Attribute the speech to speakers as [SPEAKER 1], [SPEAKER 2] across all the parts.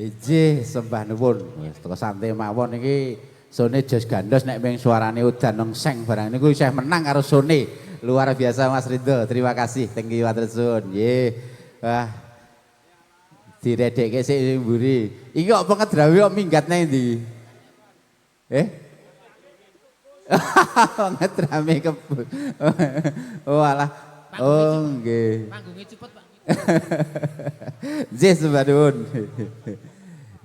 [SPEAKER 1] Inggih, sembah nuwun. Wis teko santai mawon iki sone jos gandos nek ming suarane udan nang seng barang niku isih menang karo sone. Luar biasa Mas Ridho. Terima kasih. Thank you matur suwun. Nggih. Wah. Diredekke sik sing mburi. Iki kok pengedrawe kok minggat nang ndi? Eh? Pengedrame kebun. Oh alah. Oh nggih.
[SPEAKER 2] Panggungnya cepet, Pak.
[SPEAKER 1] Nggih sembah nuwun.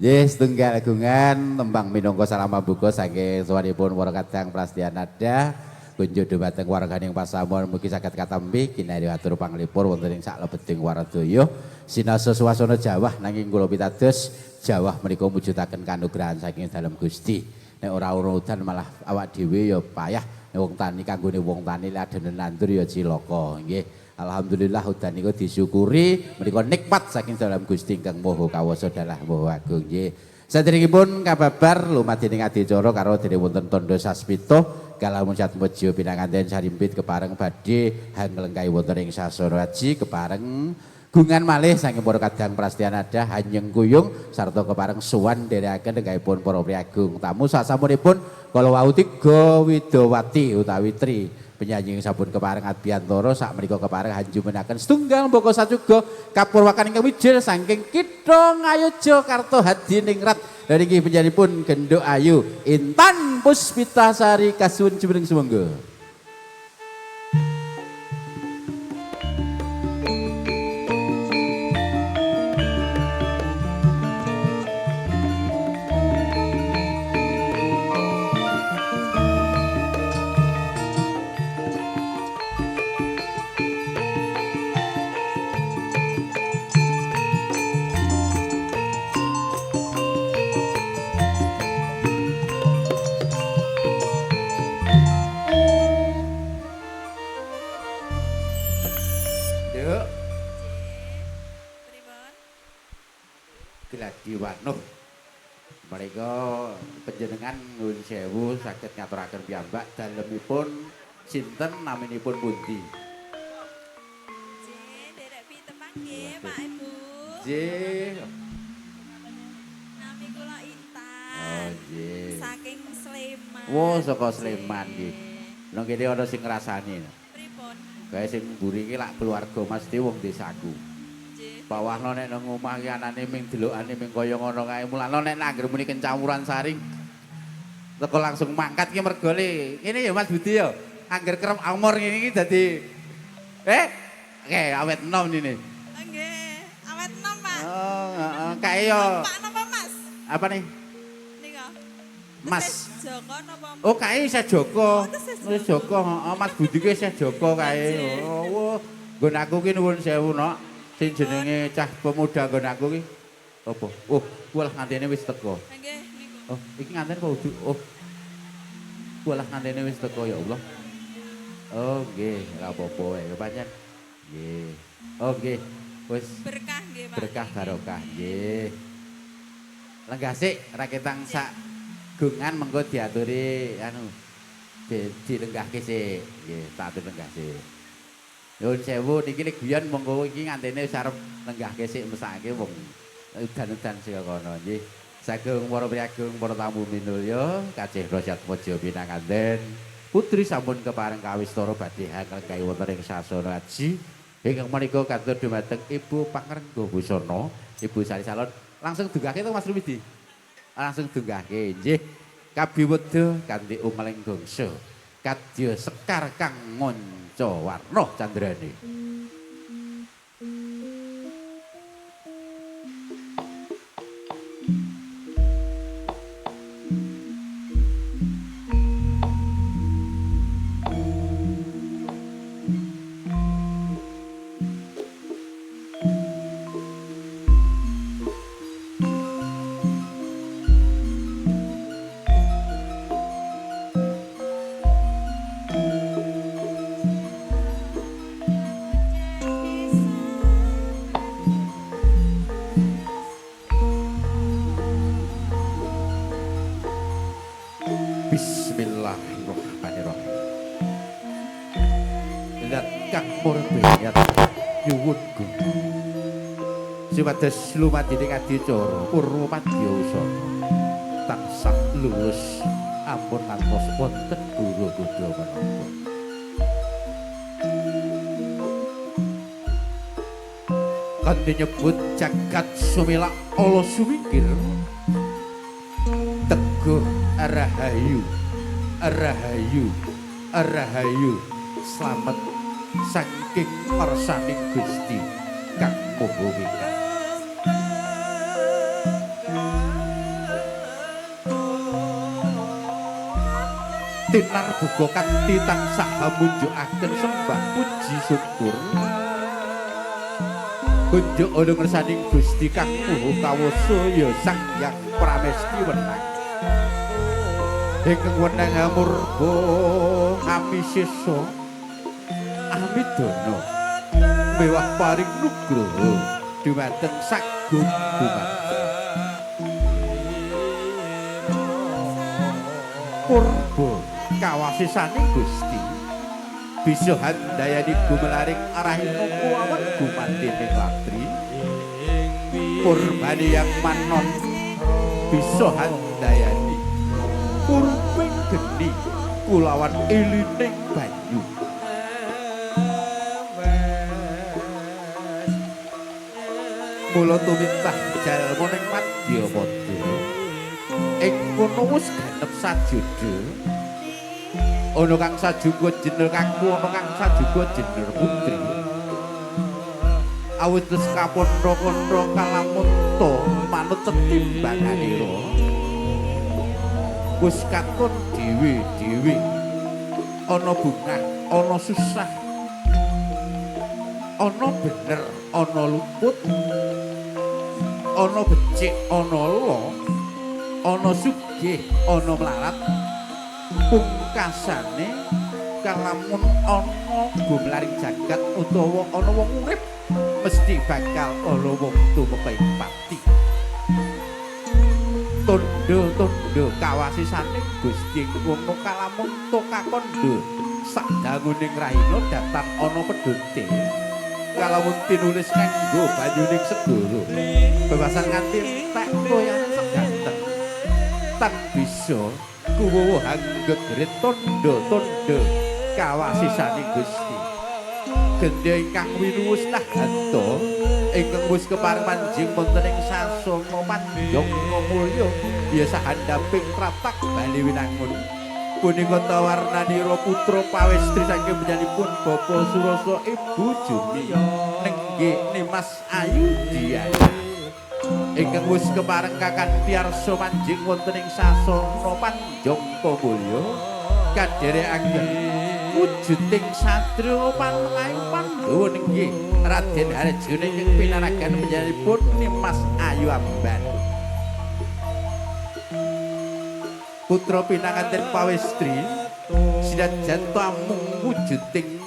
[SPEAKER 1] Nggih setunggal agungan tembang minangka salam pambuka saking sowanipun para kadang Prastianada kunjuk dhumateng warganing pasamon mugi saged katampi kinarya atur panglipur wonten ing saklebeting waradaya sinasa swasana jawah nanging kula pitados jawah menika mujudaken kanugrahan saking dalem Gusti. Nek ora ana udan malah awak dhewe ya payah, nek wong tani kanggone wong tani ladene nandur ya cilaka nggih. Alhamdulillah udan niku disyukuri menika nikmat saking dalem Gusti ingkang Maha Kawasa dalah Maha Agung nggih. Saderengipun kababar lumadening adicara karo dene wonten tandha sasmita kalamun satmeja pinanganten sarimpit kepareng badhe hanglengkahi wonten ing sasana aji kepareng gungan malih saking para kadang Prastianada hanyeng kuyung sarta kepareng sowan nderekaken lenggahipun para priagung tamu sasampunipun kala wau tiga widowati utawi tri penyanyi sampun kepareng abiyantara sak menika kepareng hanjumenaken setunggal mbaka sacuga kapurwakan ingkang wijil saking Kitha Ngayogyakarta Hadiningrat. Lha niki penyanyi-pun Genduk Ayu Intan Puspitasari kasuwun jumeneng sumangga. Gladi Wanuh menika panjenengan nuwun sewu saged ngaturaken piyambak dalemipun sinten naminipun pundi?
[SPEAKER 3] Nggih, nderek pitepang nggih Pak Ibu.
[SPEAKER 1] Nggih.
[SPEAKER 3] Nami kula Intan.
[SPEAKER 1] Oh nggih.
[SPEAKER 3] Saking Sleman.
[SPEAKER 1] Wo saka Sleman nggih. Nang kene ana sing ngrasani.
[SPEAKER 3] Pripun?
[SPEAKER 1] Kae sing mburi iki lak keluarga Mas Dewi wong desaku. Pak Wahno nek nang omah ki anane ming delokane ming kaya ngono kae. Mulane nek nangger muni kencampuran saring teko langsung mangkat ki mergole. Ngene ya Mas Budi ya. Angger kerep amor ngene iki dadi oke awet enom ngene.
[SPEAKER 3] Nggih, awet enom, Pak.
[SPEAKER 1] Oh, heeh, kae yo.
[SPEAKER 3] Pak napa Mas?
[SPEAKER 1] Apa nih?
[SPEAKER 3] Nika.
[SPEAKER 1] Mas.
[SPEAKER 3] Joko napa?
[SPEAKER 1] Oh, kae isih Joko.
[SPEAKER 3] Oh, tesih
[SPEAKER 1] Isih Joko, heeh, Mas Budi ki isih Joko kae. Oh, wah. Nggon aku ki nuwun sewu, Nok. Sing jenenge cah pemuda nggon aku ki apa? Oh, walah ngantene wis teko.
[SPEAKER 3] Nggih, niku.
[SPEAKER 1] Oh, iki nganten apa udu? Oh. Walah ngantene wis teko ya Allah. Oh, nggih, ora apa-apa wae pancen. Nggih. Oh, nggih. Wis
[SPEAKER 3] berkah nggih, Pak.
[SPEAKER 1] Berkah barokah nggih. Lenggah sik raketang sak gungan mengko diaturi anu dilenggahke sik. Nggih, tak atur lenggah sik. Nyuwun sewu niki nek guyon monggo iki ngantene wis arep lenggahke sik mesake wong udan-udan saka kono nggih. Sagung para priyagung para tamu minulya kacih Rasyatmaja pinanganten putri sampun kepareng kawistara badhe hanglenggahi wonten ing sasana aji ingkang menika katur dumateng Ibu Pangrengga Busana, Ibu Sari Salon. Langsung dunggahke to Mas Rumidi? Langsung dunggahke nggih. Kabiweda kanthi ungling gongso. Kadya sekar kang ngonca warna candrane. Bismillahirrahmanirrahim. Zat kang murbeyat nyuwun gung. Supados lumadining adicara purwa madya usana tansah lulus ampun ngantos wonten guru godha menapa. Kanthi nyebut jagat sumelak ala sumingkir teguh rahayu rahayu rahayu slamet saking ngersaning Gusti Kang Maha Wikak. Tinar buka kanthi tansah munjukaken sembah puji syukur kunjuk ana ngersaning Gusti Kang Maha Kawasa ya Sang Hyang Pramesti wenang ingkang wenang amurba amisesa amidana mewah paring nugroho dumateng sagung dumateng purba kawasisaning Gusti bisa handayani gumelaring arahina kuwawan gumantining latri purbani yang manon bisa handayani purping geni kulawan ilining banyu mula tumintah jalma ning madyapada ing kono wis ganep sajuda ana kang sajuga jener kakung ana kang sajuga jener putri awit wis kapondha-kondha kalamunta manut tetimbanganira wis katon dhewe-dhewe ana bungah ana susah ana bener ana luput ana becik ana la ana sugih ana mlarat pungkasane kalamun ana gumlaring jagat utawa ana wong urip mesti bakal ana wong tumeka ing pati. Tandha-tandha kawasisane Gusti ngono kalamun kakandha sadanguning rahina datan ana pedhote kalamun tinulis kanggo banyuning segara bebasan nganti entek toyan seganten tan bisa kuwuh anggegerit tandha-tandha kawasisane Gusti. Gendhe ingkang winuwus nahanta ingkang wis kepareng manjing wonten ing sasana panjangka mulya ya sahandaping tratag Bali Winangun punika tawarnanira putra pawestri saking panjenenganipun Bapak Surasa Ibu Jumi nenggih Nimas Ayu Diana ingkang wis kepareng kakanthi arsa manjing wonten ing sasana panjangka mulya kadherekaken wujuding satria panengahing Pandhawa nenggih Raden Arjuna ingkang pinaragan panjenenganipun Nimas Ayu Amban putra pinanganten pawestri sinajan amung wujuding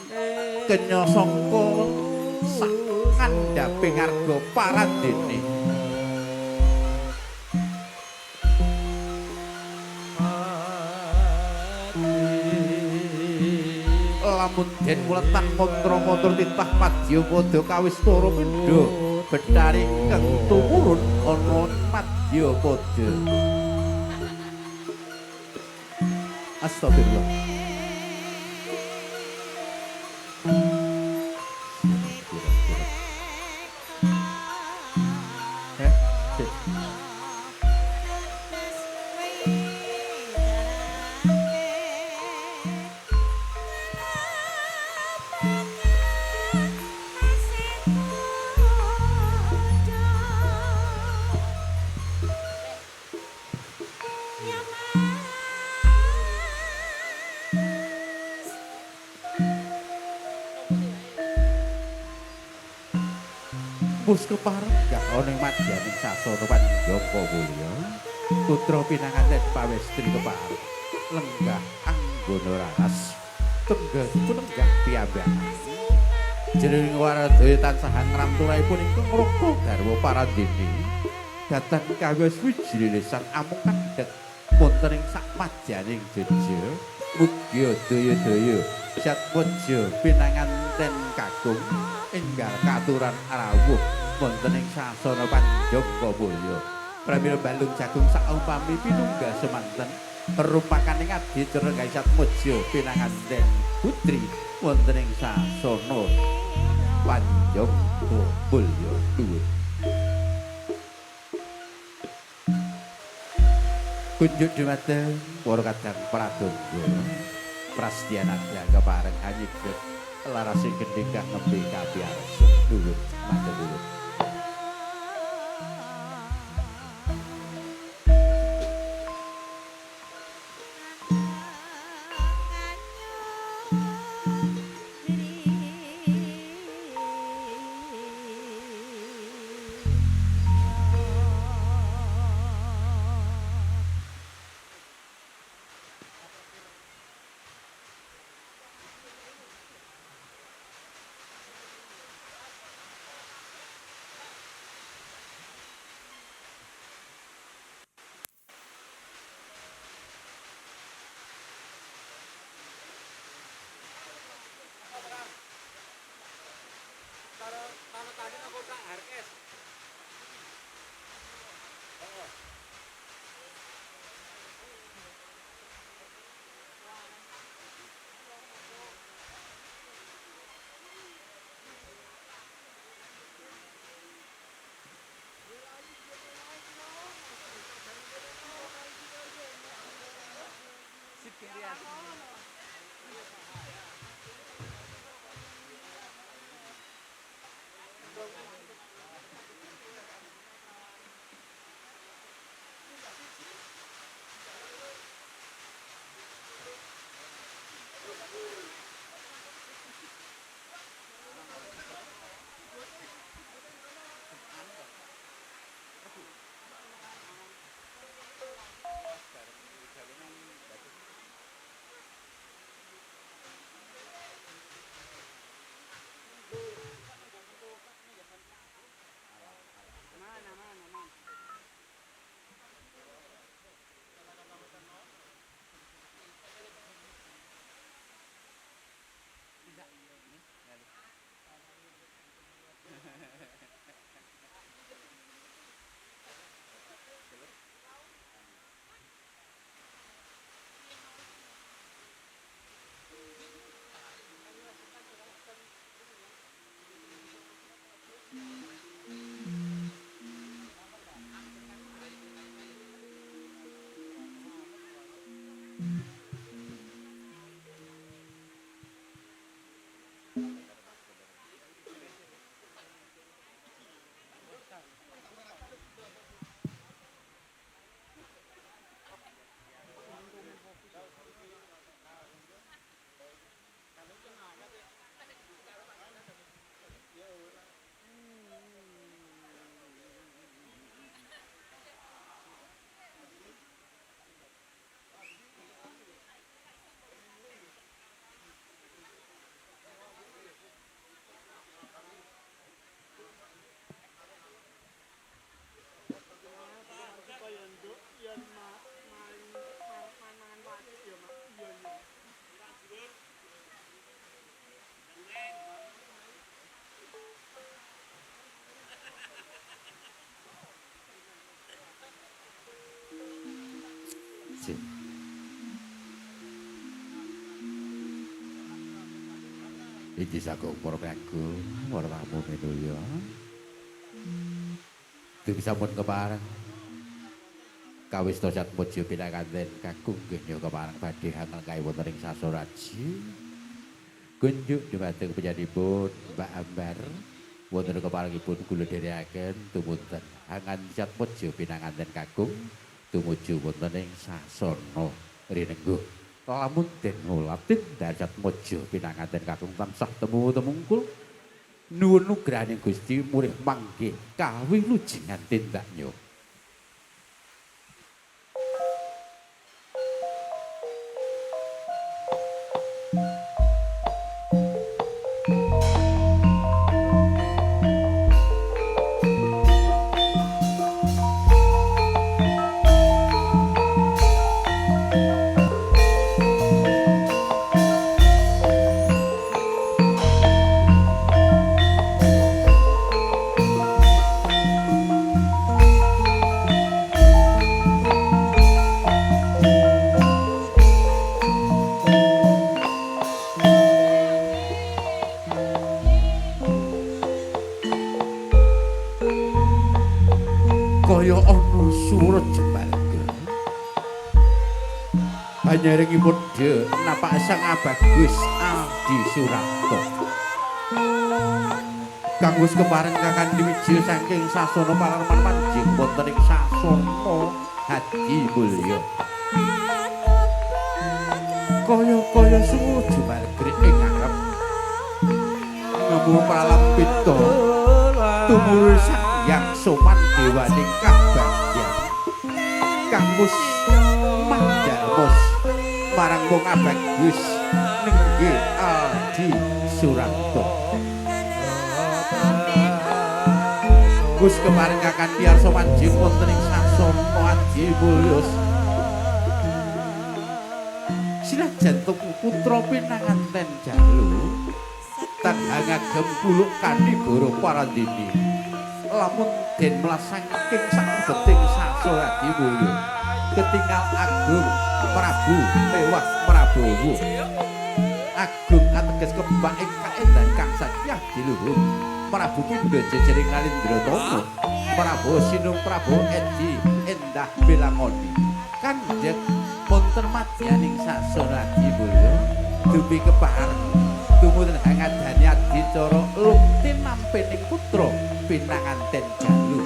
[SPEAKER 1] kenya sangka sak kandhaping arga parandene. Lamun den wuletan mantra-mantra titah madyapada kawistara pindha bethari ingkang tumurun ana madyapada. Astagfirullah. Wis kepareng ana ing madyaning sasana panjangka mulya putra pinanganten pawestri kepareng lenggah anggana raras tenggah punenggah piyambak jroning waradaya tansah ngramturahipun ingkang ngraka garwa parandene dhateng kawis wiji lisan amung kandhek wonten ing sak madyaning jeje mugi daya-daya satmaja pinanganten kakung enggal katuran rawuh Wonten ing sasana Panjangka Mulya. Pramila balung jagung saumpami pinunggal semanten rupakaning abdi Cerenggai Satmojo pinanganten putri wonten ing sasana Panjangka Mulya. Nuwun. Kunjuk dumateng para kadang pradonga Prastyanada kepareng hanyidhet larasing gendhing kang nembe kapiyarsa. Nuwun matur nuwun. Iki sagung para pengagum, para tamu minulya. Dugi sampun kepareng kawista Satmojo pinanganten kakung genya kepareng badhe hangrengkahi wonten ing Sasana Aji. Kunjuk dumateng panjenenganipun Mbak Ambar wonten keparengipun kula dherekaken tumunten hangan Satmojo pinanganten kakung tumuju wonten ing sasana rinengguh. Lamun den ngulatin Satmojo pinanganten kakung tansah temu temungkul nuwun nugrahaning Gusti murih manggih kawilujengan tindaknya. Kaya ana swara jemalga. Banyaringi padha napak Sang Abagus Adi Surapto. Kang wis kepareng Kakandi Wijaya saking sasana palarman manjing wonten ing sasana Hadi Mulya. Kaya-kaya swara jemalga ing ngarep ngemu pralampita tumurun Sang Hyang Soman dewaning kabagyan. Kang wis mandalmus marang wong abagus nenggih Adi Surapto. Wis kepareng Kakandi arsa manjing wonten ing sasana Adi Mulya. Sinajan putra pinanganten jalu tanha ngagem puluk kanigara Parandini. Lamun den mlasaking sabeting sasana Adi Mulya ketingal agung Prabu mewah Prabowo. Agung ateges kembang ing kaendan kang sakyah diluhur. Prabu pindha jejering Nalindra Prabu Sinung Prabu Edi endah Belangoni. Kandhek wonten madyaning sasana Adi Mulya dumi kepareng tumurun hangadani adicara lukti nampining putra pinanganten jalu.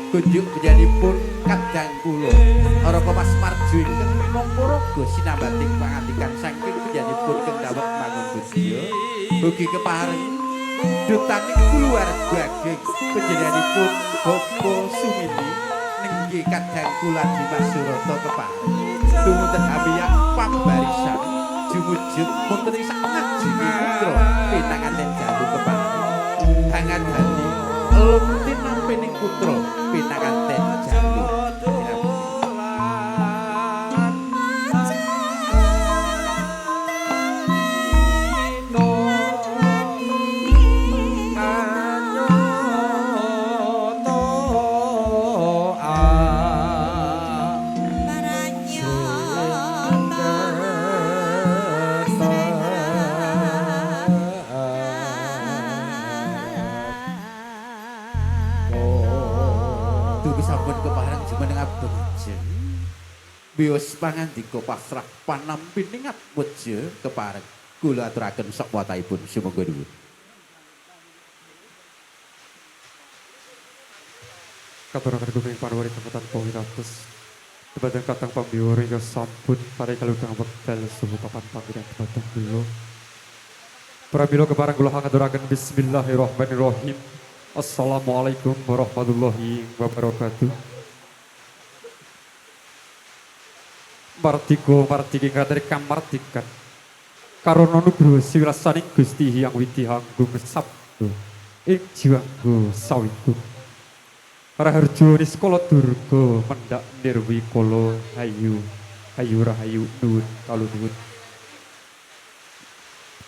[SPEAKER 1] Kunjuk panjenenganipun kadang kula Raka Mas Marjo ingkang minangka raga sinambating pangandikan saking panjenenganipun kendhawet mangun budya. Ugi kepareng dutaning kulawarga ageng panjenenganipun Bapak Sumini nenggih kadang kula Dimas Surata kepareng tumuwuh hamiyak pambarisan jumujud wonten ing sak ngajenge putra pinanganten jalu kepareng hangadani lukti nampining putra pinanganten jalu. Bios pangandika pasrah panampi ningat weja kepareng kula aturaken sok watahipun sumangga nuwun.
[SPEAKER 2] Katuraken gumeng panuwun ingkang tanpa winates. Dumateng katang pambiwara ingkang sampun paring kaludang wekdal saha papan panggenan dumateng kula. Pramila kepareng kula ngaturaken bismillahirrahmanirrahim. Assalamualaikum warahmatullahi wabarakatuh. Mardika mardiki kateri kamardikan karana nugroho siwirasaning Gusti Hyang Widhi Hanggung Sabda ing jiwanggo sawigung raharja niskala durga mendhak nirwikala hayu hayu rahayu nuwun kalunuwun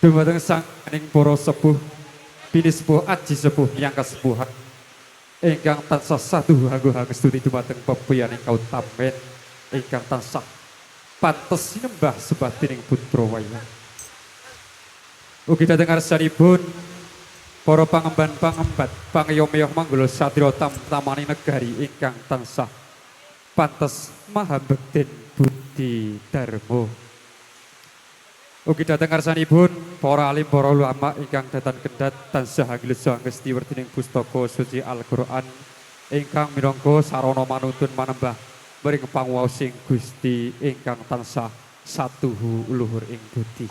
[SPEAKER 2] dumateng sanging para sepuh pinispuh aji sepuh yang kasepuhan ingkang tansah satuhu hanggo hangestuti dumateng pepuyaning kautamen ingkang tansah pantes sinembah sebatining putra wayang. Ugi dhateng ngarsanipun para pangemban-pangembat pangeyo-meyoh manggala satriya tamtamaning negari ingkang tansah pantes maha bektin budi dharma. Ugi dhateng ngarsanipun para alim para ulama ingkang datan kendhat tansah anggleja angesti werdining pustaka suci Al-Qur'an ingkang minangka sarana manuntun manembah mring panguwaosing Gusti ingkang tansah satuhu luhur ing budi.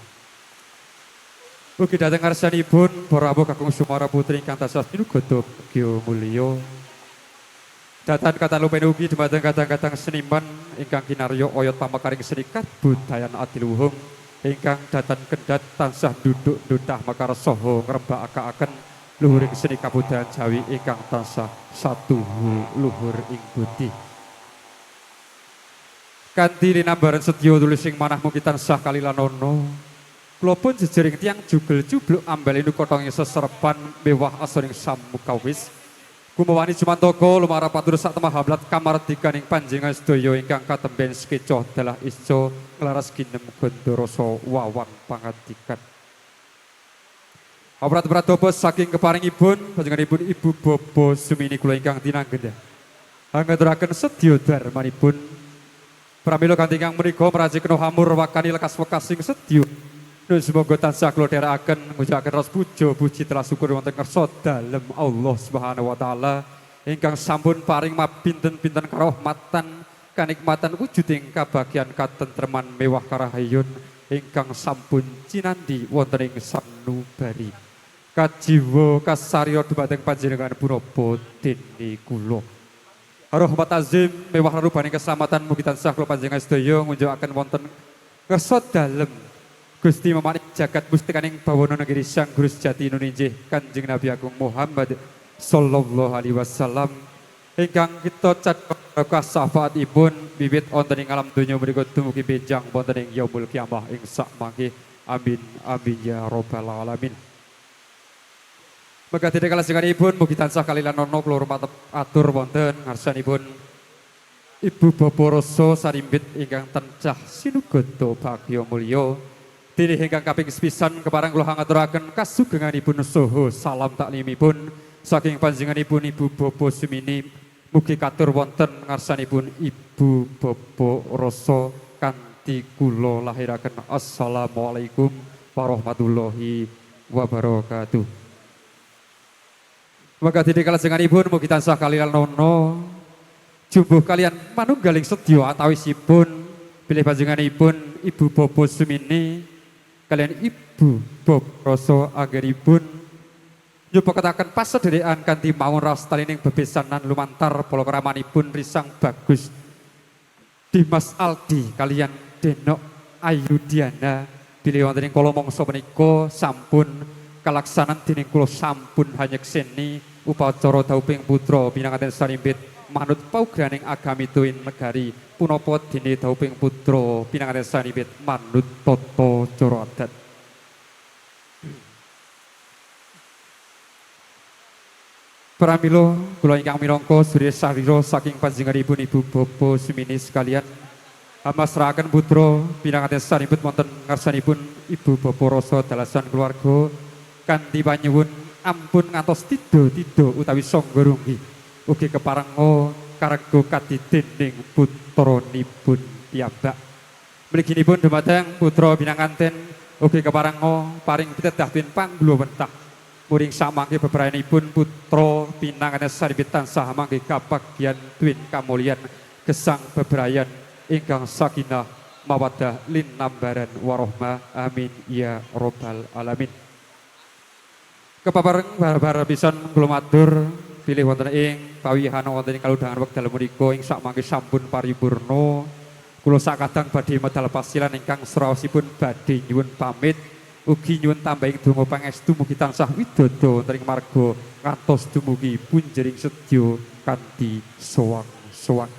[SPEAKER 2] Ugi dhateng ngarsanipun para rawuh kakung Sumara putri ingkang tansah pinugoda bagya mulya. Datan katan lupen ugi dumateng kadang-kadang seniman ingkang kinarya oyot pamekaring seni kabudayan adiluhung ingkang datan kendhat tansah duduk dutah mekar saha ngrembakakaken luhuring seni kabudayan Jawi ingkang tansah satuhu luhur ing budi. Kanthi linambaran setya tulis ing manah mugi tansah kalilanono. Kula pun jejering tiyang jugel jubluk ambal inukotong seserpan mewah asoring samukawis. Kumawani jumantaka lumarap patur sak temah hablat kamardikaning panjenengan sedaya ingkang katemben sekeca dalah isca nglaras ginem gondoroso wawang pangandikan. Awrat-prat saking keparingipun panjenenganipun Ibu Bobo Sumini kula ingkang tinanggenda. Hangaturaken sedya darmanipun. Pramila kanthi ingkang menika mrajekna hamur wakani lekas wekasing sedya. Nun semoga tansah kula dherekaken ngucapaken raos puja puji telah syukur wonten ngarsa dalem Allah Subhanahu wa taala ingkang sampun paring mapinten-pinten karahmatan kanikmatan wujuding kabagyan katentreman mewah karahayun ingkang sampun cinandhi wonten ing sanubari. Kajiwa kasarya dumateng panjenengan punapa dene kula. Rahmat azim mewah rupaning keselamatan mugi tansah kula panjenengan sedaya ngunjukaken wonten ngarsa dalem Gusti memanik jagat mustikaning bawana negeri Sang Guru Sejati Indonesia Kanjeng Nabi Agung Muhammad sallallahu alaihi wasallam ingkang kita cadhok syafaatipun wiwit wonten ing alam donya menika dumugi benjang wonten ing yaumul kiamah ing sakmangke. Amin amin ya rabbal alamin. Mekaten kalajenganipun mugi tansah kalilan kula atur wonten ngarsanipun Ibu Bapa Rasa Sarimbit ingkang tansah sinugata bagya mulya. Dene ingkang kaping sepisan kepareng kula ngaturaken kasugenganipun saha salam taklimipun saking panjenenganipun Ibu Bapa Sumini mugi katur wonten ngarsanipun Ibu Bapa Rasa kanthi kula lahiraken. Assalamualaikum warahmatullahi wabarakatuh. Maka dene kalajenganipun mugi tansah kalilan jumbuh kalian manunggaling sedya antawisipun bilih panjenenganipun Ibu Bapa Sumini kalian Ibu Bapa Rasa anggenipun nyupaketaken pasederekan kanthi mawon raos talining bebesanan lumantar palakramanipun Risang Bagus Dimas Aldi kalian Denok Ayu Diana bilih wonten ing kala mangsa menika sampun kalaksanan dening kula sampun hanyekseni upacara dauping putra pinanganten sarimbit manut paugraning agami tuwin negari punapa dene dauping putra pinanganten sarimbit manut tata cara adat. Pramila kula ingkang minangka surya sarira saking panjenenganipun Ibu Bapa Sumini sekalian amasrahaken putra pinanganten sarimbit wonten ngarsanipun Ibu Bapa Rasa dalasan keluarga kanthi panyuwun ampun ngantos tidha-tidha utawi sangga runggi ugi keparenga karego kadidening putranipun piyambak. Mliginipun dumateng putra pinanganten ugi keparenga paring pitedah tuwin pangluwentah muring samangke bebrayanipun putra pinanganten sarimbit tansah mangke kabagyan tuwin kamulyan gesang bebrayan ingkang sakinah mawaddah linambaran warohmah. Amin ya robbal alamin. Kepapareng bar-bar pisan kula matur bilih wonten ing pawihan wonten ing kalodhangan wekdal menika ing sakmangke sampun paripurna. Kula sakadang badhe medal pasilan ingkang sraosipun badhe nyuwun pamit ugi nyuwun tambahing donga pangestu mugi tansah widodo wonten ing marga ngantos dumugi punjering sedya kanthi sowang-sowang.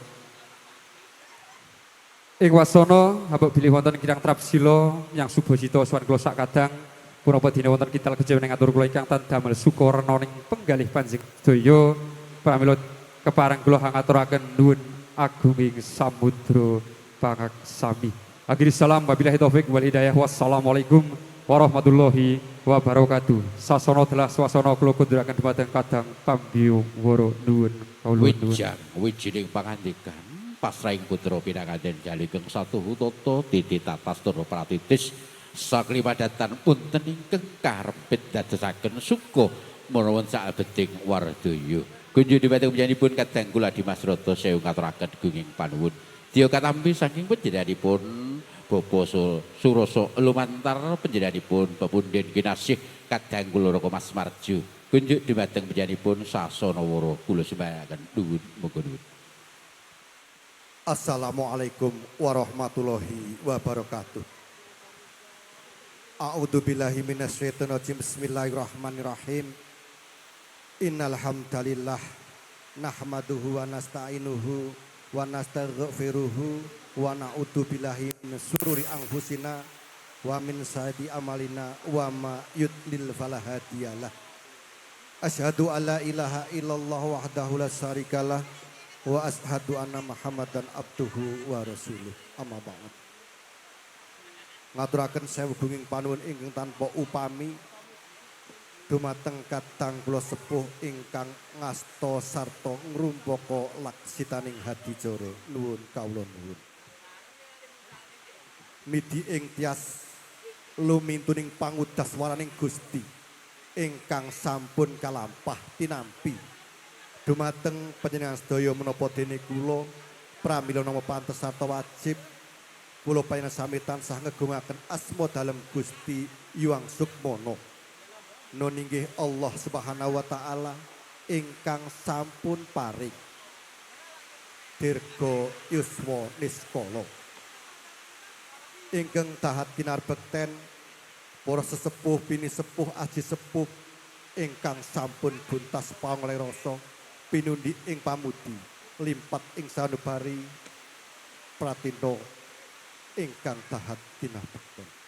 [SPEAKER 2] Ing wasana hambuk bilih wonten kirang trapsila yang subasita sowan kula sakadang punapa dene wonten kital kejawen ngatur kula ingkang tan damel sukarna ning penggalih panjenengan sedaya. Pramila kepareng kula hangaturaken nuwun agunging samudra pangaksami. Akhiri salam wabillahi taufik wal hidayah. Wassalamualaikum warahmatullahi wabarakatuh. Sasana dalah swasana kula kunduraken dumateng kadang pambiyungwara nuwun kawula nuwun.
[SPEAKER 1] Wijang wijining pangandikan pasrahing putra pinanganten jaligeng satuhu tata titi tatas tur pratitis saklipadatan punten ingkang karepit dadosaken suka menawan salebeting wardaya. Kunjung dumateng panjenenganipun kadang kula Dimas Rata sewu ngaturaken gunging panuwun. Dya katampi saking panjenenganipun Bapak Surasa lumantar panjenenganipun Bapunden Kinasih kadang kula Raka Mas Marjo. Kunjuk dumateng panjenenganipun sasana wara kula sembahaken nuwun muga nuwun.
[SPEAKER 4] Assalamualaikum warahmatullahi wabarakatuh. A'udzubillahi minasyaitonirrajim. Bismillahirrahmanirrahim. Innal hamdalillah nahmaduhu wa nasta'inuhu wa nastaghfiruhu wa na'udzu billahi min syururi anfusina wa min sayyiati amalina wa ma yudlil fala hadiyalah. Asyhadu alla ilaha illallah wahdahu la syarikalah wa asyhadu anna Muhammadan abduhu wa rasuluh. Amma ba'd. Ngaturaken sewu gunging panuwun ingkang tanpa upami Dumateng kadang kula sepuh ingkang ngasta sarta ngrumpaka laksitaning adicara nuwun kawula nuwun. Midi ing tias lumintuning pangudaswaraning Gusti ingkang sampun kalampah tinampi. Dumateng panjenengan sedaya menapa dene kula pramila nama pantes sarta wajib kula panjenengan sami tansah ngegungaken asma dalem Gusti Hyang Sukmana. Nun inggih Allah Subhanahu wa taala ingkang sampun paring dirga yuswa niskala. Ingkang dahat kinarbekten para sesepuh pinisepuh aji sepuh ingkang sampun buntas pangoleh rasa pinundi ing pamudi limpat ing sanubari pratinto ingkang dahat kinarbekten.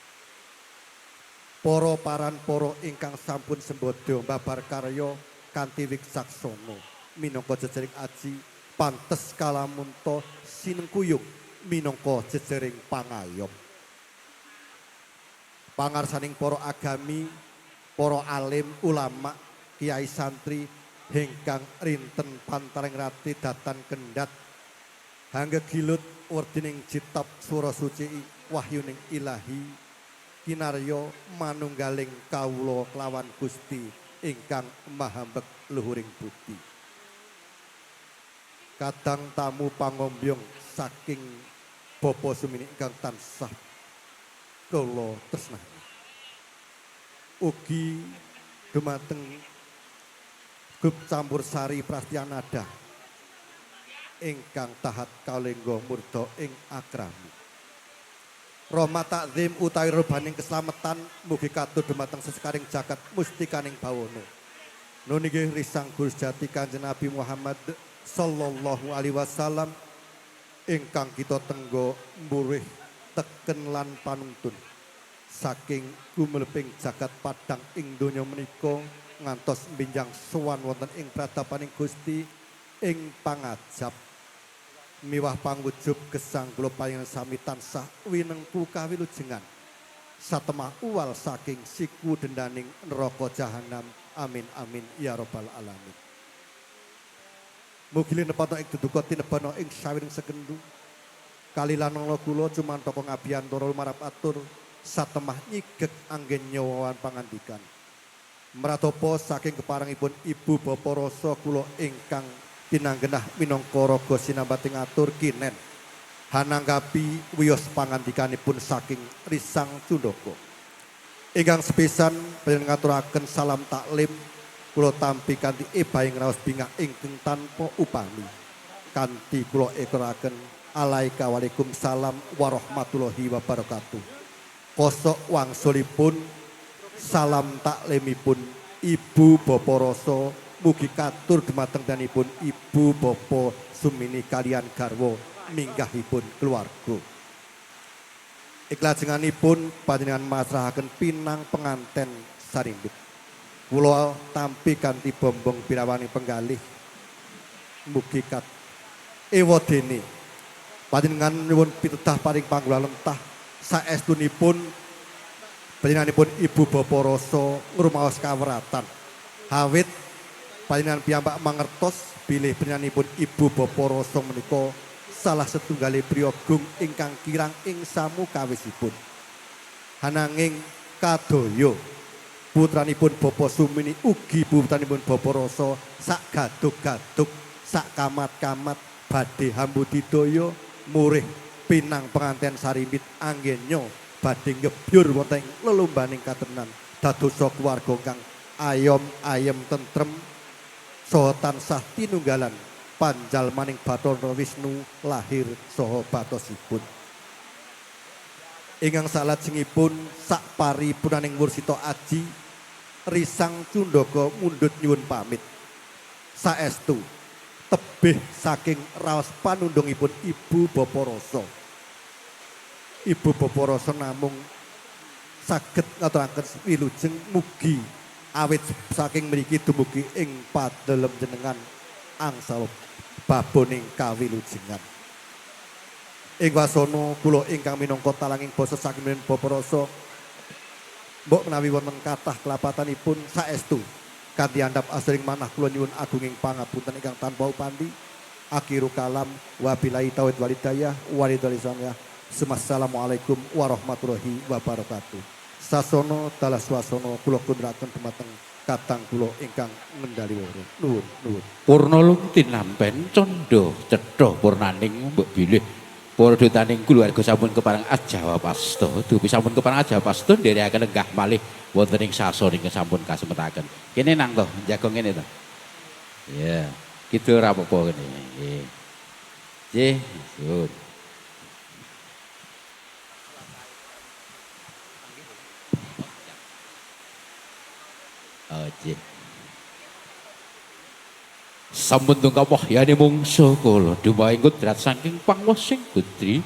[SPEAKER 4] Para paran para ingkang sampun sembodho babar karya kanthi wicaksono minangka jejering aji pantes kalamunta sinengkuyung minangka jejering pangayom. Pangarsaning para agami, para alim, ulama, kiai santri ingkang rinten pantaring rati datan kendhat hangga gilut werdining jitab sura suci wahyuning ilahi kinarya manunggaling kawula kelawan Gusti ingkang maha mbek luhuring budi. Kadang tamu pangombyong saking Bapa Sumini ingkang tansah kula tresnani. Ugi dumateng grup campur sari Prastyanada ingkang tahat kalengga murda ing akrami. Rahmat takzim utawi rebaning keslametan mugi katur dumateng sesekaring jagat mustikaning bawana. Nun inggih risang Guru sejati Kanjeng Nabi Muhammad sallallahu alaihi wasallam ingkang kita tenggo mburih teken lan panuntun saking gumeleping jagat padang ing donya menika ngantos mbinjang sowan wonten ing pradapaning Gusti ing pangajap miwah pangwujub gesang kula panjenengan sami tansah winengku kawilujengan satemah uwal saking siku dendaning neraka jahanam. Amin amin ya rabbal alamin. Mugi linepana ing duduka tinebana ing sawiring sekendu kalilanana kula cumantaka ngabiyantara lumarap atur satemah nyigek anggen nyawan pangandikan. Mratopa saking keparengipun ibu bapa rasa kula ingkang tinanggenah minangka raga sinambating atur kinen hananggapi wiyos pangandikanipun saking Risang Cundaka. Ingkang sepisan panjenengan ngaturaken salam taklim kula tampi kanthi ebahing raos bingah ingkang tanpa upami. Kanthi kula ekeraken alaika waalaikumsalam warahmatullahi wabarakatuh. Kosok wangsulipun salam taklimipun ibu bapa rasa mugi katur dumateng danipun ibu bapa Sumini kalian garwa minggahipun keluarga. Iklajenganipun panjenengan masrahaken pinang penganten sarimbit. Kula tampi kanthi bombong pirawani penggalih mugi kat ewadene panjenengan nyuwun pitedah paring panggula lentah saestunipun panjenenganipun ibu bapa rasa ngrumaos kaweratan. Awit panjenengan piyambak mangertos bilih panjenenganipun ibu bapa rasa menika salah setunggale priyagung ingkang kirang ing samukawisipun. Ananging kadaya putranipun Bapa Sumini ugi putranipun Bapa Rasa sak gaduk-gaduk sak kamat-kamat badhe hambudidaya murih pinang penganten sarimbit anggenya badhe ngebyur wonten ing lelumbaning katenan dadosa keluarga kang ayom ayem tentrem saha tansah tinunggalan panjalmaning Bathara Wisnu lahir saha batosipun. Ingkang salajengipun sak paripurnaning wursita aji Risang Cundaka mundhut nyuwun pamit. Saestu tebih saking raos panundungipun Ibu Bapa Rasa. Ibu Bapa Rasa namung saged ngaturaken wilujeng mugi awit saking mriki dumugi ing padalem jenengan angsal baboning kawilujengan. Ing wasana kula ingkang minangka talanging basa saking Bapa Rasa Mbok menawi wonten kathah kelapatanipun saestu kanthi andhap asring manah kula nyuwun agunging pangapunten ingkang tanpa upandi. Akhiru kalam wabillahi taufiq wal hidayah walidul islamiyah. Assalamualaikum warahmatullahi wabarakatuh. Sasono dalah swasana kula kundhuraken dumateng katang kula ingkang ngendali woro. Nuwun, nuwun.
[SPEAKER 1] Purna tinampen candha cetha purnaning mbok bilih para dutaning kulawarga sampun kepareng ajawapasta. Dupi sampun kepareng ajawapasta nderekaken lenggah malih wonten ing sasana ingkang sampun kasemetaken. Kene nang to, jago ngene to. Iya, kidul ora apa-apa kene. Nggih. Nggih, suwun. Oh, nggih. Sampun tungkap wahyane mungsa kala dumaing kudrat saking pangwasing Gutri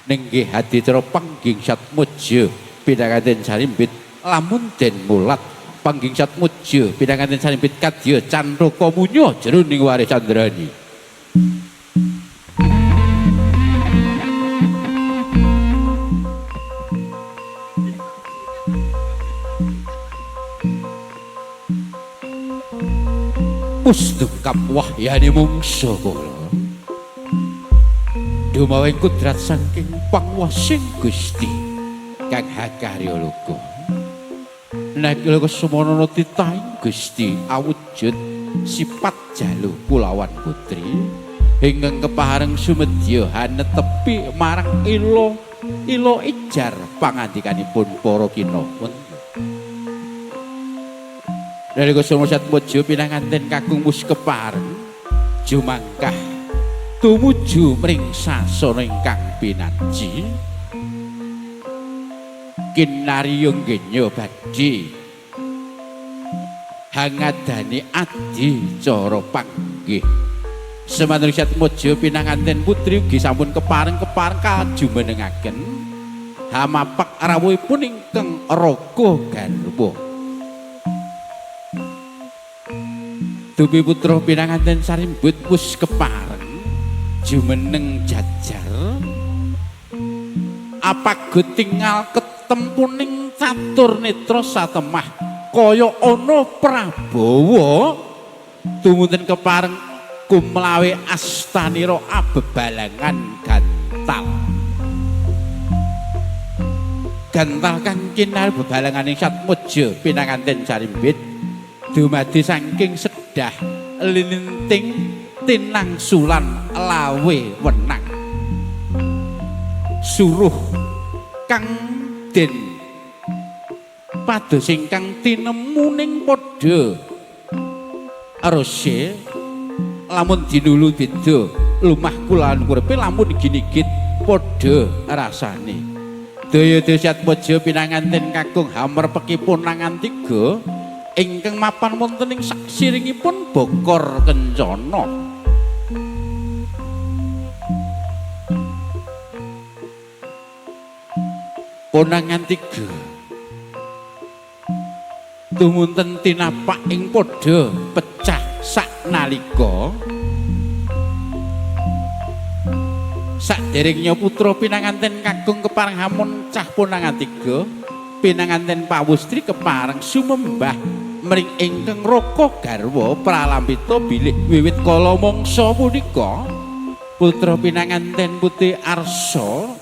[SPEAKER 1] nenggih adicara pangging satmuja pinanganten sarimbit lamun den mulat pangging satmuja pinanganten sarimbit kadya cantraka munya jroning waris candrani. Pustungkap wahyane mungsa kala dumawing kudrat saking pangwasing Gusti kang hakarya loka. Nagila kesumanana titahing Gusti awujud sifat jalu kulawan putri ingkang kepareng sumedya hanetepi marang ila ila ijar pangandikanipun para kina. Nalika Satmojo pinanganten kakung wis kepareng jumangkah tumuju mring sasana ingkang pinaji kinarya genya badhe hangadane adi cara panggih. Semanten Satmojo pinanganten putri ugi sampun kepareng-kepareng kajumenengaken hamapak rawuhipun ingkang raga garwa. Dupi putra pinanganten sarimbut wis kepareng jumeneng jajar apago tingal ketempuning catur netra satemah kaya ana Prabawa tumunten kepareng kumlawe astanira abebalangan gantal. Gantal kang kinar bebalanganing Satmojo pinanganten sarimbit dumadi saking sedah lininting tinangsulan lawe wenang suruh kang den pados ingkang tinemu ning padha rose lamun dinulu beda lumah kulawan kurepe lamun ginigit padha rasane. Daya-daya Satmojo pinanganten kakung hamrepekipun nangan tiga ingkang mapan wonten ing saksiringipun Bokor Kencana. Ponangan tiga tumunten tinapak ing padha pecah saknalika saderengnya putra pinanganten kakung kepareng hamun cah ponangan tiga pinanganten pawustri kepareng sumembah mring ingkang raka garwa pralambita bilih wiwit kala mangsa punika putra pinanganten putri arsa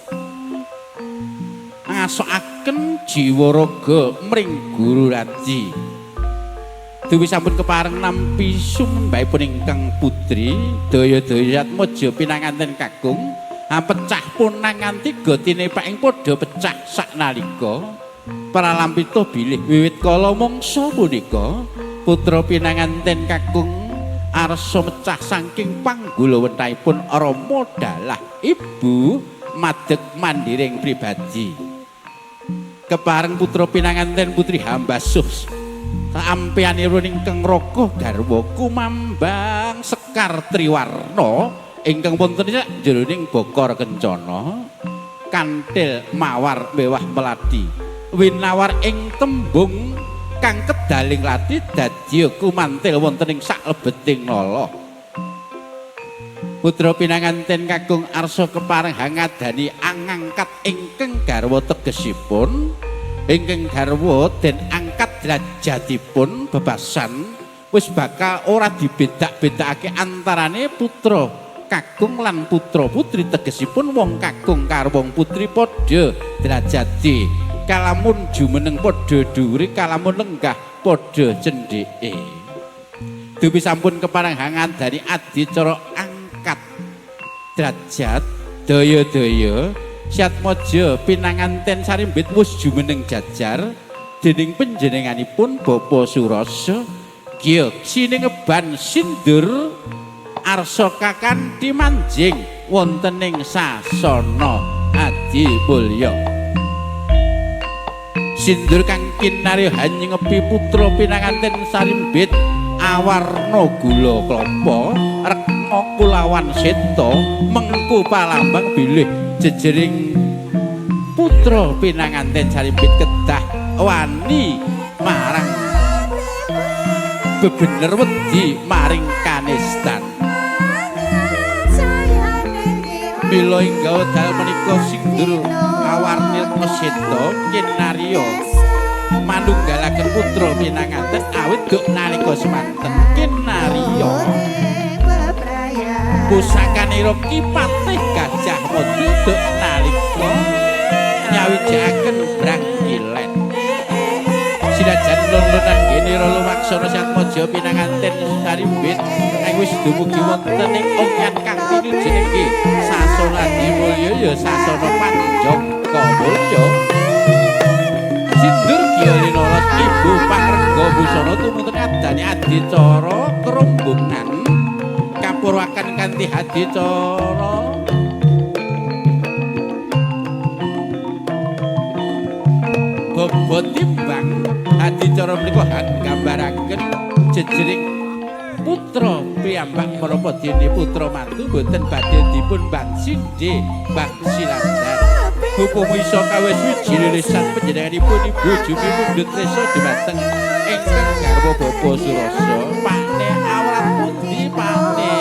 [SPEAKER 1] ngasokaken jiwa raga mring guru raji. Duwi sampun kepareng nampi sumembahipun ingkang putri daya-daya Satmojo pinanganten kakung pecah ponangan tiga tinepak ing padha pecah saknalika pralampita bilih wiwit kala mangsa punika putra pinanganten kakung arsa mecah saking panggulawentahipun rama dalah ibu madeg mandiring pribadi. Kepareng putra pinanganten putri hambasuh ampeyanipun ingkang raga garwa kumambang sekar triwarna ingkang wonten jroning Bokor Kencana kanthil mawar mewah melati winawar ing tembung kang kedaling lati dadi kumantil wonten ing saklebeting nala. Putra pinanganten kakung arsa kepareng hangadani angangkat ingkang garwa tegesipun Ingkang garwa den angkat derajatipun bebasan wis bakal ora dibedak-bedakake antarane putra kakung lan putra putri, tegesipun wong kakung karo wong putri padha derajate, kalamun jumeneng padha dhuwure, kalamun lenggah padha cendheke. Dupi sampun kepareng hangandani adicara angkat derajat daya-daya Siatmaja pinanganten sarimbit wus jumeneng jajar dening panjenenganipun Bapak Surasa Gya siningeban sindur arsa kakanthi manjing wonten ing sasana Adimulya. Sindur kang kinarya hanyengepi putra pinanganten sarimbit awarna gula klapa rekma kulawan seta mengku palambang bilih jejering putra pinanganten sarimbit kedah wani marang bebener wedi maring kanistan. Mila hingga wekdal menika sindur awarni rekma seta kinarya manunggalaken putra pinanganten awit duk nalika semanten kinarya pusakanira Ki Patih Gajah Mada duk nalika nyawijakaken Brangkilen. Sinajan lon-lonan genira lumaksana Siatmaja pinanganten sarimbit ing wis dumugi wonten ing ongyan kang tinuju sasana Adimulya ya sasana Panjaka Mulya. Sindur Gya Linolos ibu pangrengga busana tumunten adane adicara kerombongan kapurwakan kanthi adicara bobot timbang. Adicara menika gambaraken jejering putra piyambak menapa dene putra mantu boten badhe dipun bangsindhe bangsilandar. Hukum iso kawis wiji lilisan panjenenganipun Ibu Jumi mundhut resa dumateng ingkang garwa Bapak Surasa. Pakne awrat pundi pakne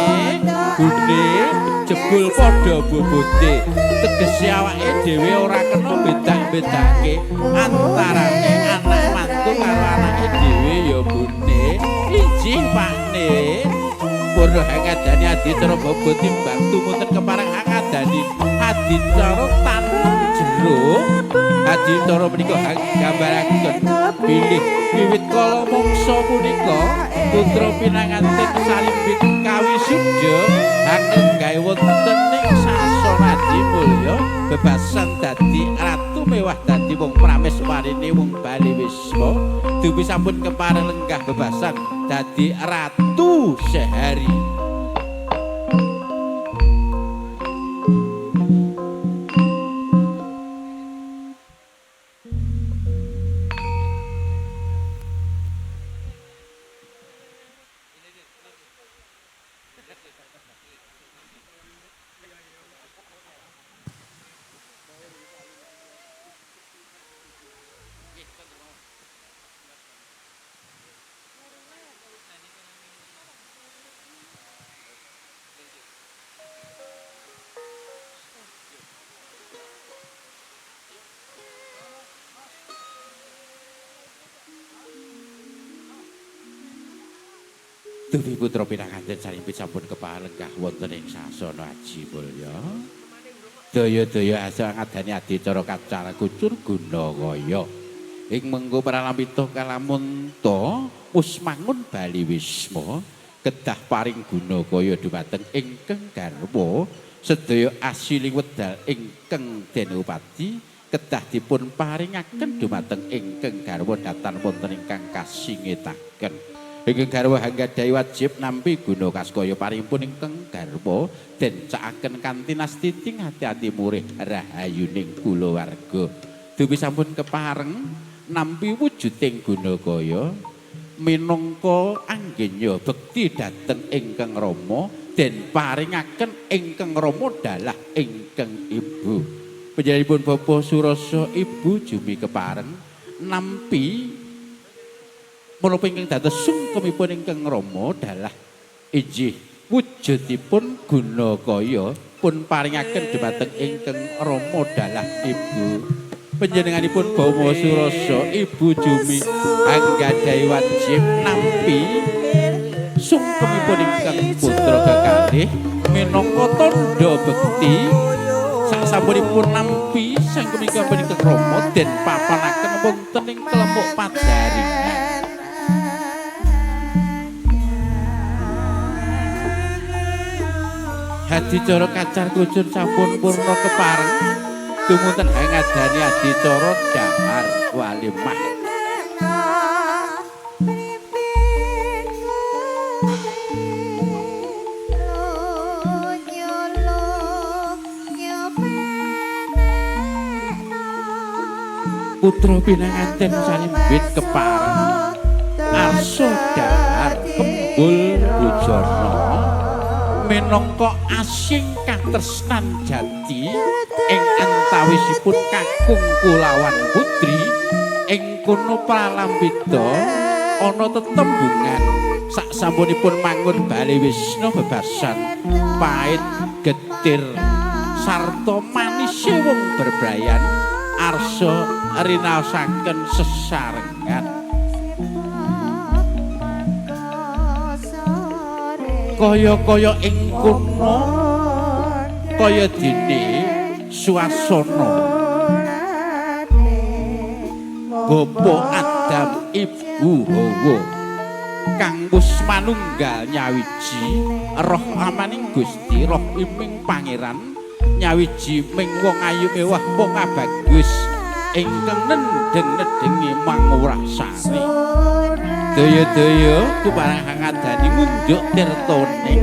[SPEAKER 1] gune jebul padha bobote, tegese awake dhewe ora kena bedak-bedake antarane anak mantu karo anake dhewe ya bune. Injih pakne purna hangadani adicara bobot timbang tumunten kepareng hangadani adicara tanem jero. Adicara menika gambaraken bilih wiwit kala mangsa punika putra pinanganten sarimbit kawisuda hanggawe wonten ing sasana Adimulya bebasan dadi ratu mewah dadi wong prameswarine wong Bali Wisma. Dupi sampun kepareng lenggah bebasan dadi ratu sehari. Dupi putra pinanganten sarimbit sampun kepalenggah wonten ing sasana Aji Mulya. Daya-daya asa ngadani adicara kacara kucur guna kaya. Ing mengko pralampita kalamunta wus mangun Bali Wisma kedah paring guna kaya dumateng ingkang garwa sedaya asiling wedal ingkang den upadi kedah dipun paringaken dumateng ingkang garwa datan wonten ingkang kasingetaken. Ingkang garwa hanggadhahi wajib nampi guna kaskaya paringipun ingkang garwa den cakaken kanthi nastiti ati-ati murih rahayuning kulawarga. Dupi sampun kepareng nampi wujuding guna kaya minangka anggenya bekti dhateng ingkang rama den paringaken ingkang rama dalah ingkang ibu. Panjenenganipun Bapak Surasa Ibu Jumi kepareng nampi menapa ingkang dados sungkemipun ingkang rama dalah injih wujudipun guna kaya pun paringaken dumateng ingkang rama dalah ibu. Panjenenganipun Bawa Surasa Ibu Jumi anggadhahi wajib nampi sungkemipun ingkang putra kekalih minangka tandha bekti sasampunipun nampi sangkem ingkang punika krama den papanaken wonten ing kelompok padaringan. Adicara kacar kucur sampun purna kepareng dumunten hangadani adicara dahar walimah. Putra pinanganten salimbit kepareng arsa dahar kembul bujana minangka asing katresnan jati ing antawisipun kakung kulawan putri ing kono pralambita ana tetembungan saksampunipun mangun bale wisna bebasan pait getir sarta manise wong berbrayan arsa rinaosaken sesarengan. Kaya-kaya ing kono kaya dene swasana Bapak Adam Ibu Hawa kang wis manunggal nyawiji roh amaning Gusti roh iming pangeran nyawiji ming wong ayu mewah wong abagus ingkang nendheng-nedhengi mangurah sari. Daya-daya kuparang hangadani ngunjuk tirtane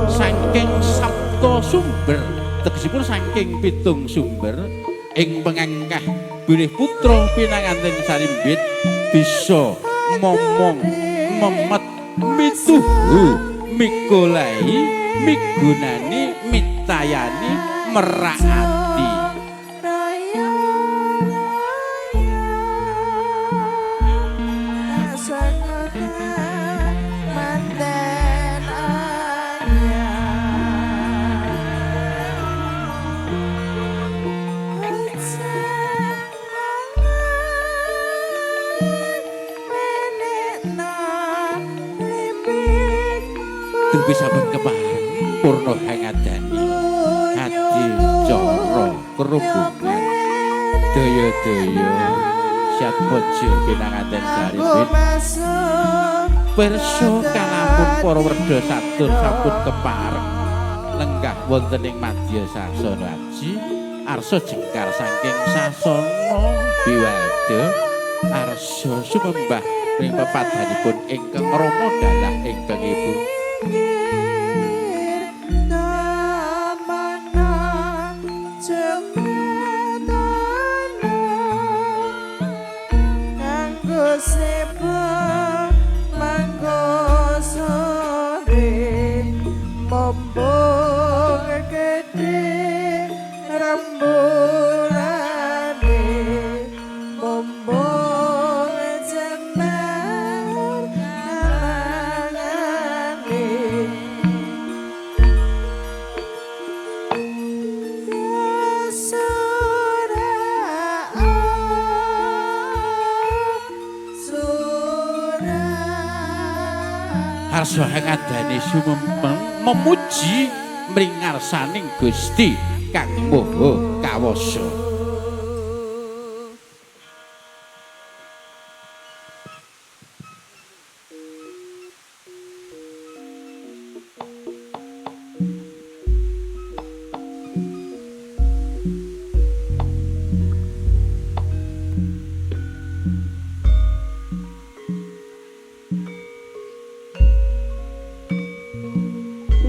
[SPEAKER 1] saking sapta sumber tegesipun saking pitung sumber ing pengangkah bilih putra pinanganten sarimbit bisa momong memet mituhu mikolai migunani mitayani meraati. Dupi sampun kepareng purna hangadani adicara kerumbungan daya-daya Syatmojo pinanganten sarimbit pirsa kalamun para werda satur sampun kepareng lenggah wonten ing madya sasana aji arsa jengkar saking sasana biwada arsa sumembah ing pepadhanipun ingkang rama dalah ingkang ibu. Arsa hangadane sumempeng memuji mringarsaning Gusti Kang Maha Kawasa.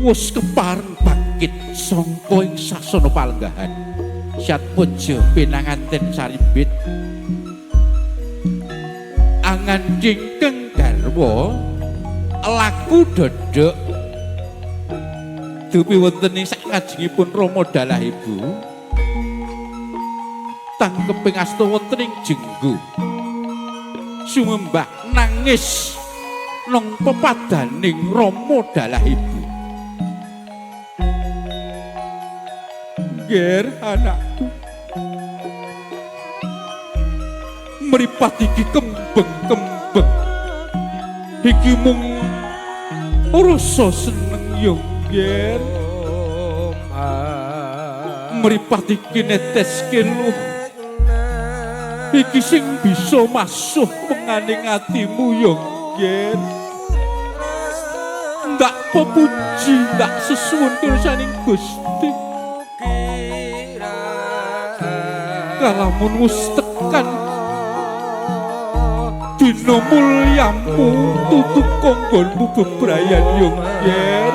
[SPEAKER 1] Wus kepareng bangkit sangka ing sasana palenggahan Syatmojo pinanganten sarimbit angan ingkang garwa laku dodok dupi wonten ing sakngajengipun rama dalah ibu tangkeping asta wonten ing jenggu sumembah nangis nang pepadaning rama dalah ibu. Ger anakku,
[SPEAKER 5] Mripat iki kembeng-kembeng. Iki mung rasa seneng yo nger. Mripat iki neteske luh. Iki sing bisa masuh menganing atimu yo nger. Ndak pepuji, ndak sesuwun kersane Gusti. Kalamun wis tekan dina mulyamu tutup konggonmu bebrayan yo nger.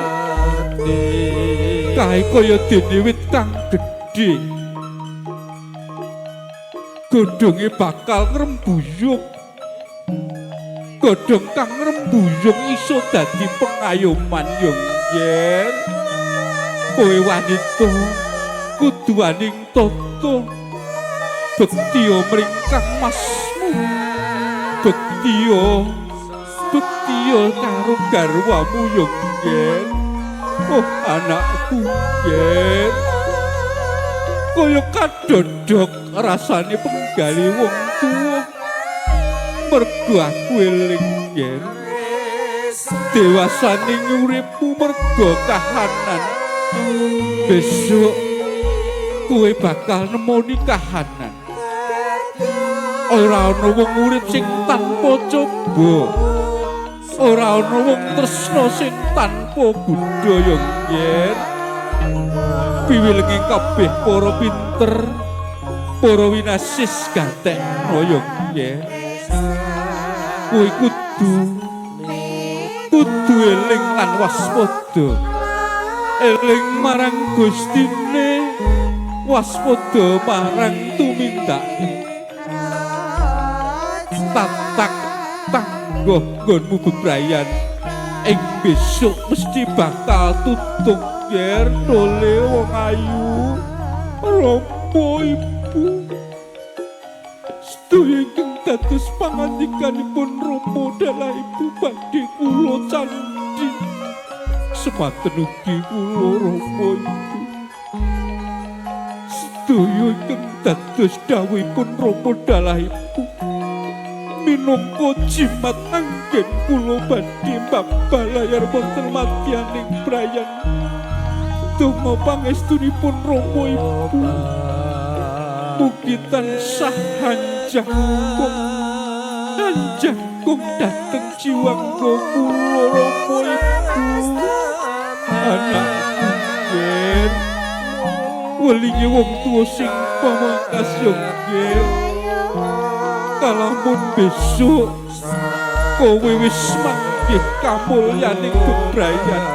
[SPEAKER 5] Kae kaya dene wit kang gedhe. Godhonge bakal ngrembuyung. Godhong kang ngrembuyung iso dadi pengayoman yo nger. Kowe wanita kudu aning tata. Bektiya mring kang masmu. Bektiya, bektiya karo garwamu yo nger. Oh anakku nger. Kaya kadodok rasane penggali wong tuwa. Mergo aku eling nger. Dewasane uripmu mergo kahanan. Besok kowe bakal nemoni kahanan. Ora ana wong urip sing tanpa coba. Ora ana wong tresna sing tanpa budaya nger. Piwilenge kabeh para pinter, para winasis gatekno ya nger. Kowe kudu eling lan waspada. Eling marang Gustine, waspada marang tumindake. Tatak tanggoh nggonmu bebrayan ing besok mesti bakal tutung nger dole wong ayu. Rama ibu sedaya ingkang dados pangandikanipun Rama dalah ibu badhe kula candhi. Semanten ugi kula Rama ibu sedaya ingkang dados dawuhipun Rama dalah ibu minangka jimat anggen kula badhe mbabalayar wonten madyaning brayan. Donga pangestunipun Rama ibu mugi tansah hanjangkung hanjangkung dhateng jiwangga kula Rama ibu. Anakku nger, welinge wong tuwa sing pamungkas yo nger. Kalamun besok kowe wis manggih kamulyaning bebrayan,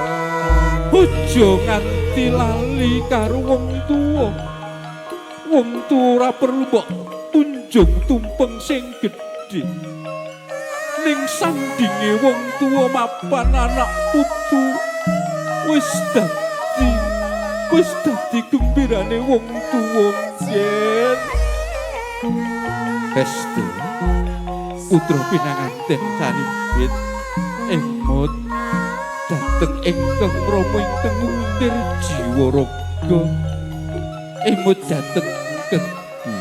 [SPEAKER 5] aja nganti lali karo wong tuwa. Wong tuwa ora perlu mbok tunjung tumpeng sing gedhe. Ning sandinge wong tuwa mapan anak putu wis dadi gembirane wong tuwa nger. Estu putra pinanganten saribit emut dhateng ingkang Rama ingkang ngundhir jiwa raga. Emut dhateng keku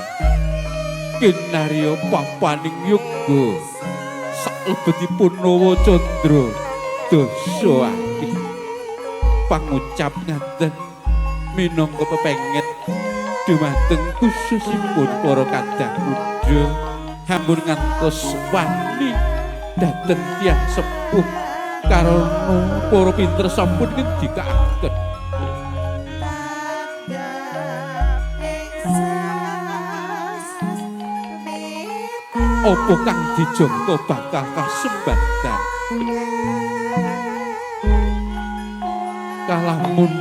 [SPEAKER 5] kinarya papaning yoga saklebetipun Nawa Candra dasa akeh. Pangucap ngaten minangka pepenget dumateng khususipun para kadang muda ampun ngantos wani dhateng tiyang sepuh karana para pinter sampun ngendikaaken. Apa kang dijangka bakal kasembatan. Kalamun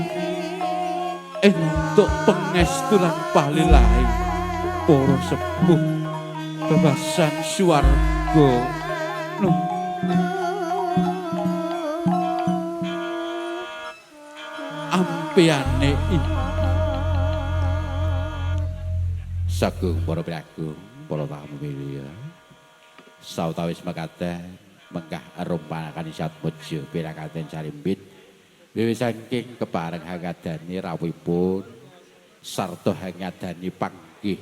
[SPEAKER 5] entuk pangestu lan palilahe para sepuh bebasan swarga. Ampeane iki sagung para piragung, para tamu milya. Sawetawis mekaten mengkah rumpanakan Satmojo pirakaten sarimbit wiwit saking kepareng hangadani rawuhipun sarta hangadani panggih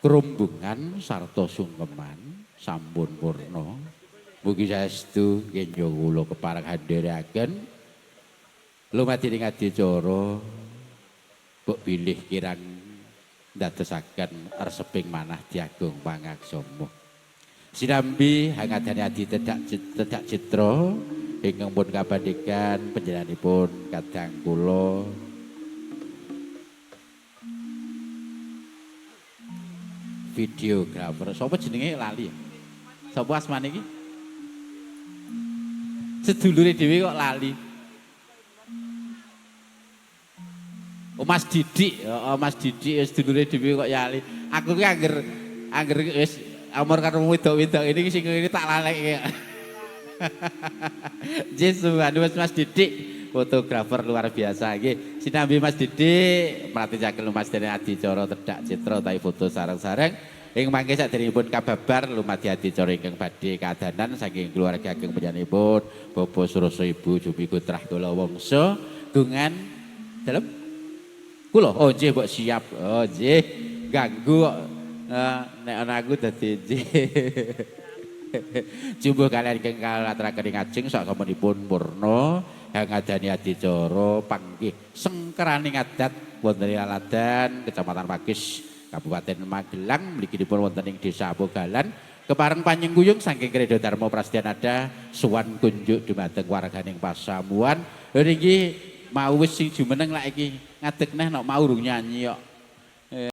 [SPEAKER 1] Kerumbungan sarta sungkeman sampun purna. Mugi saestu ngenyo kula kepareng handheraken lumadi ing adicara mbok bilih kirang ndadosaken reseping manah diagung pangaksama. Sinambi hangadane adi tedak tedak citra ingkang pun kabandikan panjenenganipun kadang kula videografer. Sapa jenenge lali ya? Sapa asmane iki? Sedulure dhewe kok lali. Oh Mas Didik, oh Mas Didik wis sedulure dhewe kok lali. Aku ki angger angger wis amor karo wedok-wedok ini sing ngene tak lalekke. Yesus, Mas Didik, fotografer luar biasa nggih. Sinambi Mas Didik, melatih jakel Mas dene adicara tedak citra utawi foto sareng-sareng. Ing mangke saderengipun kababar lumadi adicara ingkang badhe kadanan saking keluarga ageng panjenenganipun Bapak Suroso Ibu Jumi Putrah kula wangsa gungan dalem kula. Oh nggih mbok siap. Oh nggih ganggu kok. Nek ana aku dadi nggih. Jumbuh kalian ingkang kalaturaken ing ajeng sak samunipun purna hangadani adicara panggih sengkeraning adat wonten ing Laladan Kecamatan Pakis Kabupaten Magelang mliginipun wonten ing Desa Pogalan kepareng panyengkuyung saking Kredo Dharma Prastyanada suwan kunjuk dumateng warganing pasamuan. Lha niki mau wis sing jumeneng lak iki ngadeg neh nok mau urung nyanyi kok.